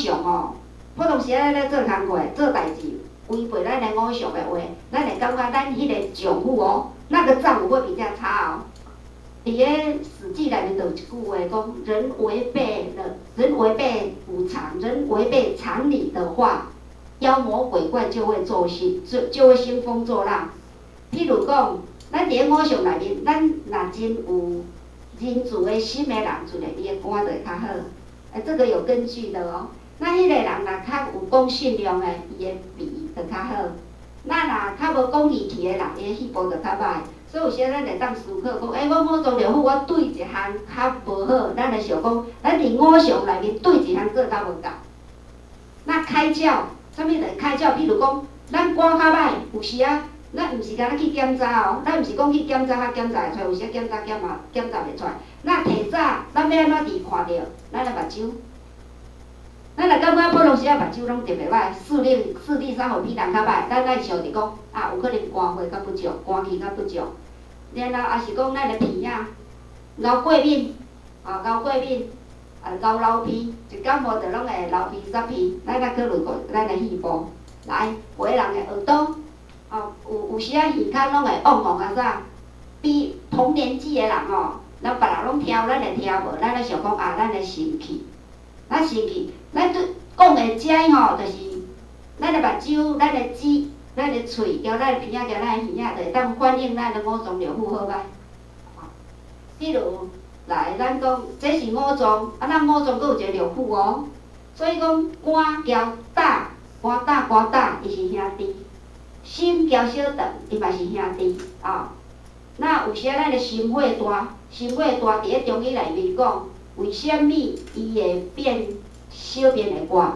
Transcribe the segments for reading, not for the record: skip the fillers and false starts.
常吼，普通時仔咧做工課、做代誌，違背咱的五常的話，咱會感覺咱彼個丈夫哦，那個丈夫會比較差哦。佇个《史記》內面就有一句話講：人違背了，人違背五常，人違背常理的話，妖魔鬼怪就會作興，就會興風作浪。譬如講，咱佇个五常內面，咱若真有仁慈的心的人，自然伊的肝就會較好。欸，這個有根據的哦。那彼個人若較有講信用的，伊的脾就較好。那若較無講義氣的人，伊的肺部就較歹。所以有時咱會當思考講，欸，我五臟六腑我對一項較無好，咱會想講，咱佇五常內面對一項做較無夠。那開竅，啥物就開竅？譬如講，咱肝較歹，有時啊，咱毋是干焦去檢查哦，咱毋是講去檢查才檢查會出來，有時檢查檢嘛檢查袂出來。那提早，咱欲按怎佇看著咱的目睭？咱若感覺普通時仔目睭攏特別歹，視力啥貨比人較歹，咱愛想著講啊，有可能肝火較不足，肝氣較不足。然後抑是講咱的鼻仔𠢕過敏，啊𠢕過敏，啊𠢕流鼻，一感冒就攏會流鼻擽鼻，咱愛考慮過咱的肺部。來，有的人的耳朵，哦，有時仔耳孔攏會癀癀啊啥，比同年紀的人吼，咱別人攏聽有，咱會聽無，咱咧想講啊，咱的心氣，咱心氣，咱對講的這吼，就是咱的目睭、咱的舌、咱的喙，交咱的鼻仔、交咱的耳仔，就會當反映咱的五臟六腑好歹。比如來，咱講這是五臟，啊，咱五臟閣有一個六腑哦。所以講肝交膽，肝膽肝膽，伊是兄弟；心交小腸，伊嘛是兄弟啊。那有時咱的心火大，心火大，佇咧中醫內面講，為啥物伊會變小便會掛？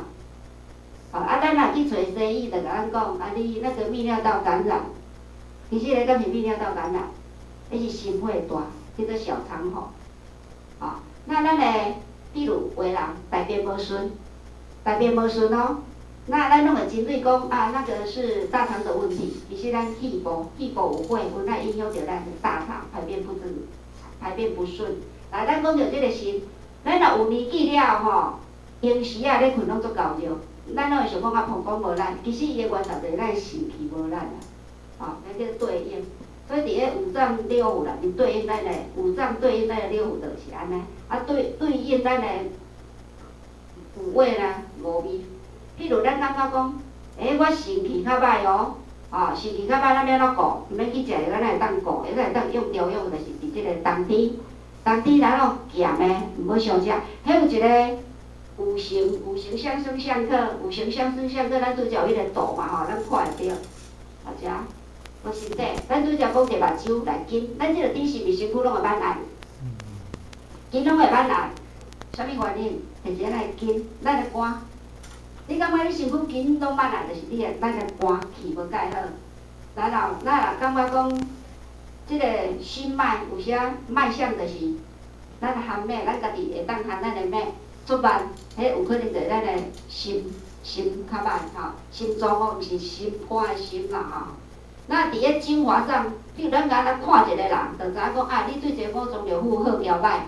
啊，咱若去揣西醫，就共咱講，啊，你那個泌尿道感染，其實彼敢是泌尿道感染？彼是心火大，叫做小腸火。啊，那咱的，比如有的人大便無順，大便無順哦，那咱攏會針對講啊，那個是大腸的問題。其實咱肺部，肺部有火，有來影響著咱的大腸排便不順，排便不順。來，咱講著這個心，咱若有年紀了吼，閒時仔咧睏攏足厚著，咱攏會想講啊，膀胱無力，其實伊的源頭就是咱腎氣無力啦，吼，那叫對應。所以佇咧五臟六腑內面對應咱的五臟對應咱的六腑就是按呢，啊對應咱的五味呢五味。譬如咱感覺講，欸，我腎氣較歹哦，吼，腎氣較歹，咱欲按怎顧？毋免去食藥，咱會當顧，會當用調養，就是佇這個冬天，冬天咱咯鹹的，毋好傷食。彼有一個五行，五行相生相剋，五行相生相剋，咱拄才有彼個圖嘛吼，咱看會著。啊遮，無身體，咱拄才講著目睭來筋，咱這個頂是毋是身軀攏會挽愛？筋攏會挽愛，啥物原因？就是咱的筋，咱的肝。你感覺你身軀筋攏挽愛，就是你的咱的肝氣無蓋好。然後，咱若感覺講，這個心脈有時脈象就是咱含脈，咱家己會當含咱的脈出慢，彼有可能就是咱的心較歹吼，心臟哦，毋是心肝的心啦吼。那佇咧精華上，譬如咱敢若看一個人，就知影講啊，你對這個五臟六腑好抑歹。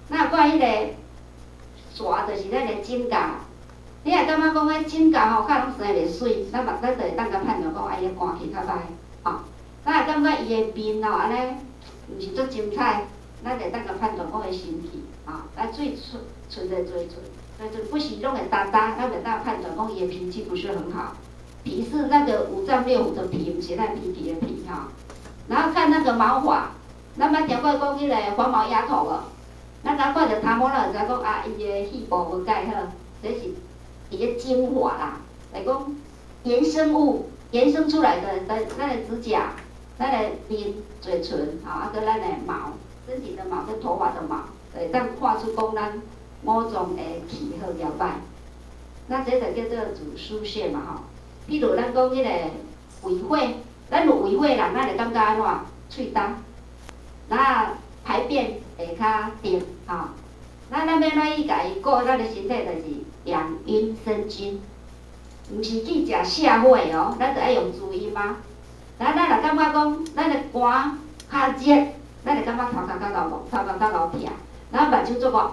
那看彼個蛇就是咱的指甲，你若感覺講彼指甲吼，較攏生袂媠，咱嘛咱就會當共判斷講，啊，伊的肝氣較歹，吼。咱若感覺伊的面哦，按呢，毋是足精彩，咱就會當共判斷講伊心氣，吼。啊，喙唇唇的嘴唇，嘴唇不時攏會焦焦，咱就當判斷講伊的脾氣不是很好。脾是那個五臟六腑的脾，毋是咱脾氣的脾吼。然後看那個毛髮，咱捌聽過講彼個黃毛丫頭無？咱若看著頭毛，咱就知講啊，伊的肺部無蓋好，這是伊的精華啦。來講衍生物延伸出來的，咱的指甲、咱的面、嘴唇，吼，啊，閣咱的毛，身體的毛跟頭髮的毛，會當看出講咱五臟的氣好抑歹。那這就叫做主疏泄嘛吼。譬如咱講彼個胃火，咱有胃火人，咱會感覺按怎？喙焦，那排便會較甜吼。那咱欲按怎去共伊顧咱的身體，就是養陰生津，毋是去食瀉火哦，咱就愛用滋陰啊。咱若感覺講咱的肝較熱，咱會感覺頭殼較𠢕頭殼較𠢕疼，然後目睭足夠紅。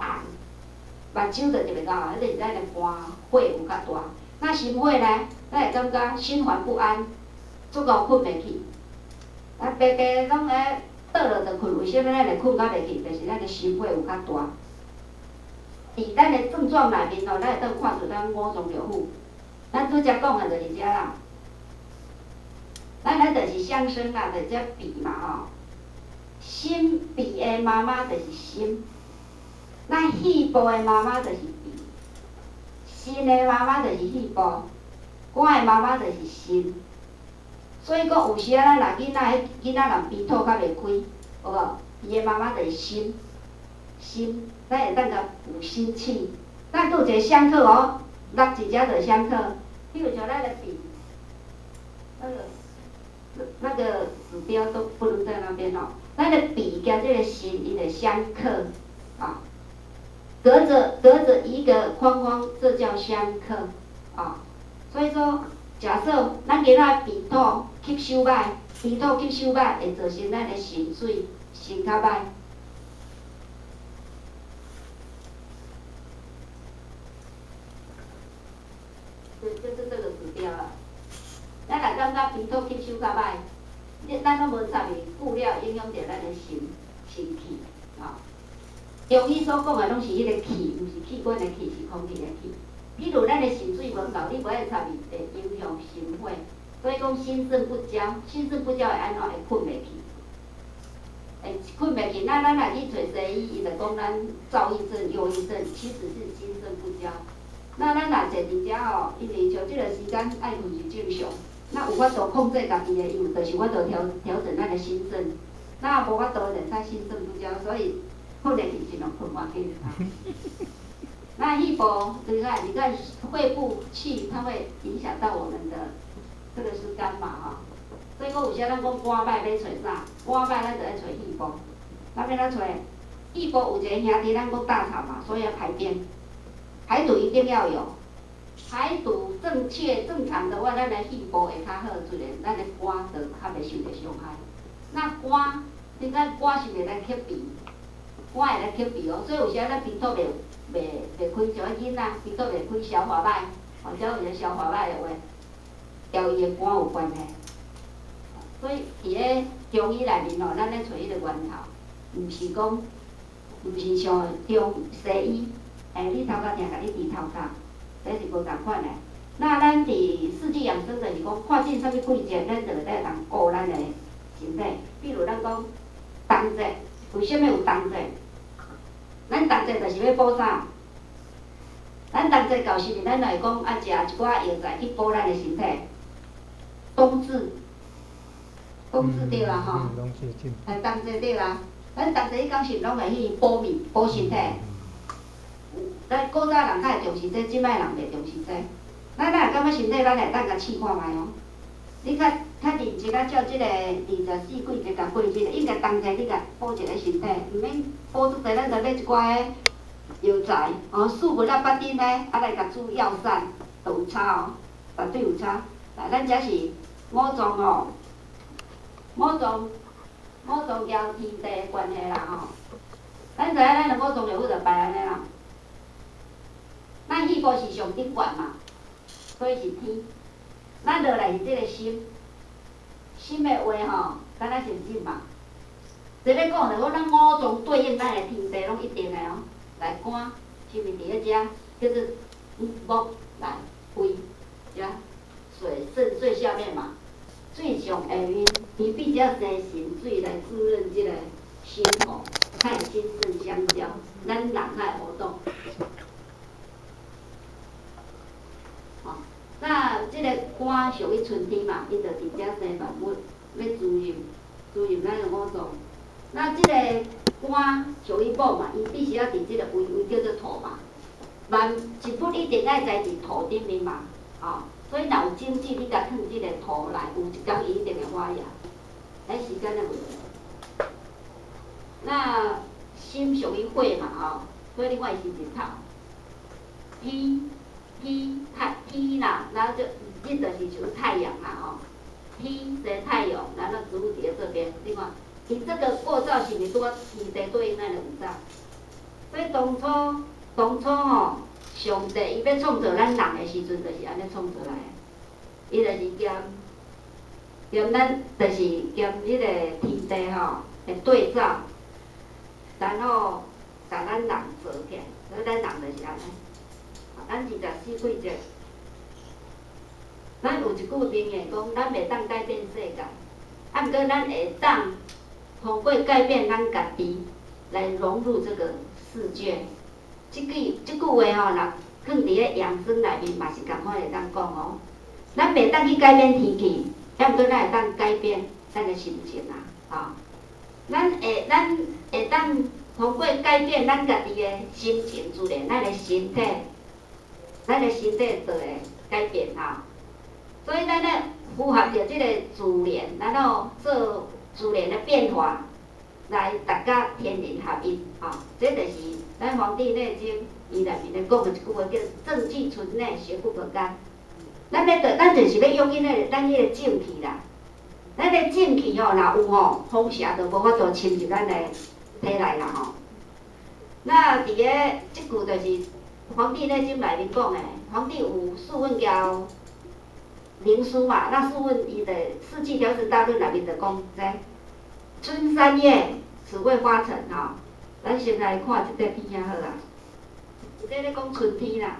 目睭就特別𠢕，彼個是咱的肝火有較大。那心火呢？咱會感覺心煩不安，足夠睏袂去。啊，白白攏咧倒落就睏，為啥物咱會睏較袂去？就是咱的心火有較大。佇咱的症狀內面吼，咱會當看出咱五臟六腑。咱拄才講的就是遮啦。咱彼就是相生啦，就這脾嘛吼。心脾的媽媽就是心，咱肺部的媽媽就是脾，心的媽媽就是肺部，肝的媽媽就是心。所以講有時仔咱若囡仔，彼囡仔若鼻吐較袂開，有無？伊的媽媽就是心，心，咱會當共補心氣。咱閣有一個相剋哦，落佇遮就相剋。比如像咱的脾，那個指標都不能在那邊哦。咱的脾佮這個心，伊就相剋，啊，隔著一個框框，這叫相剋，啊。所以說，假設咱囡仔脾土吸收歹，脾土吸收歹，會造成咱的腎水腎較歹。就是這個指標啦。咱若感覺脾土吸收較歹，咱攏無插伊，久了影響著咱的腎腎氣，啊。中醫所講的攏是彼個氣，毋是器官的氣，是空氣的氣。比如咱的腎水無夠，你無愛插伊，會影響心火。所以講心腎不交，心腎不交會按怎？會睏袂去，會睏袂去。那咱若去揣西醫，伊就講咱躁鬱症、憂鬱症，其實是心腎不交。那咱若坐佇遮吼，因為像這個時間愛睏是正常，那有法度控制家己的，伊有就是法度調整咱的心腎。那無法度就使心腎不交，所以睏會去盡量睏偌緊。那肺部，你看，你看肺部氣，它會影響到我們的，這個是肝嘛吼。所以講有時咱講肝歹欲揣啥？肝歹咱就愛揣肺部。咱欲按怎揣？肺部有一个兄弟，咱講大腸嘛，所以要排便，排毒一定要有。排毒正確正常的話，咱的肺部會較好，自然咱的肝就較袂受著傷害。那肝，你看肝是袂來克脾？肝會來克脾哦，所以有時咱鼻吐袂開，像囡仔鼻吐袂開，消化歹，或者有個消化歹的話，佮伊的肝有關係。所以佇咧中醫內面吼，咱咧揣彼個源頭，毋是講，毋是像中西醫，欸，你頭殼疼，共你治頭殼，這是無仝款的。那咱佇四季養生就是講，看見啥物季節，咱就會當顧咱的身體。比如咱講冬節，為啥物有冬節？咱冬節就是欲補啥？咱冬節到時陣，咱會講愛食一寡藥材去補咱的身體。冬至，冬至對啦吼。哎，冬至對啦。咱冬節彼工是攏會去補命、補身體。咱古早人較會重視這個，這擺人袂重視這個。咱若感覺身體，咱會當共試看覓哦。你較較認真啊，照這個24季節共過日子，應該冬天你共補一個身體，毋免補足濟，咱就買一寡彼藥材，哦，四物仔八珍的，啊來共煮藥膳，就有差哦，絕對有差。來，咱遮是五臟吼，五臟交天地的關係啦吼。咱知影咱的五臟六腑就排按呢啦。咱肺部是上頂懸嘛，所以是天。咱落來是這個心，心的話吼，敢若是日嘛。這咧講就講咱五臟對應咱的天地攏一定的哦。來肝，是毋是佇咧遮叫做木來胃，遮水腎最下面嘛。水上下面，伊比較生腎水來滋潤這個心吼，較會心腎相交，咱人較會活動。吼，那這個肝屬於春天嘛，伊就佇遮生萬物，欲滋潤，滋潤咱的五臟。那這個肝屬於木嘛，伊必須要佇這個位，位叫做土嘛。萬一物一定愛栽佇土頂面嘛，吼。所以若有種子，你共囥這個土內，有一工伊一定會發芽。咱時間的問題。那心屬於火嘛，吼，所以你看伊是日頭。天天太天啦，然後就日就是屬於太陽啦，吼。天生太陽，然後植物佇咧這邊，你看，伊這個構造是毋是拄仔天地對應咱的五臟？所以當初當初吼，上帝伊欲創造咱人的時陣，就是按呢創造來的。伊就是兼兼咱，就是兼彼个天地吼的對照，然後共咱人造起來，所以咱人就是按呢。咱24季節，咱有一句名言講，咱袂當改變世界，啊，毋過咱會當通過改變咱家己來融入這個世界。這句話吼，若放佇咧養生內面嘛是仝款會當講哦。咱袂當去改變天氣，啊，毋過咱會當改變咱的心情啊，吼。咱會當通過改變咱家己的心情，自然咱的身體就會改變吼。所以咱咧符合著這個自然，然後做自然的變化，來達甲天人合一，吼。這就是咱《黃帝內經》伊內面咧講的一句話，叫“正氣存內，邪不可干”。咱欲得，咱就是欲養𪜶個咱彼個正氣啦。咱的正氣吼，若有吼，風邪就無法度侵入咱的體內啦吼。那佇咧這句就是《黃帝內經》內面講的，黃帝有素問交靈樞嘛，那素問伊的《四氣調神大論》內面就講這春三月，此謂發沉吼。咱先來看一塊片仔好啊。這咧講春天啦。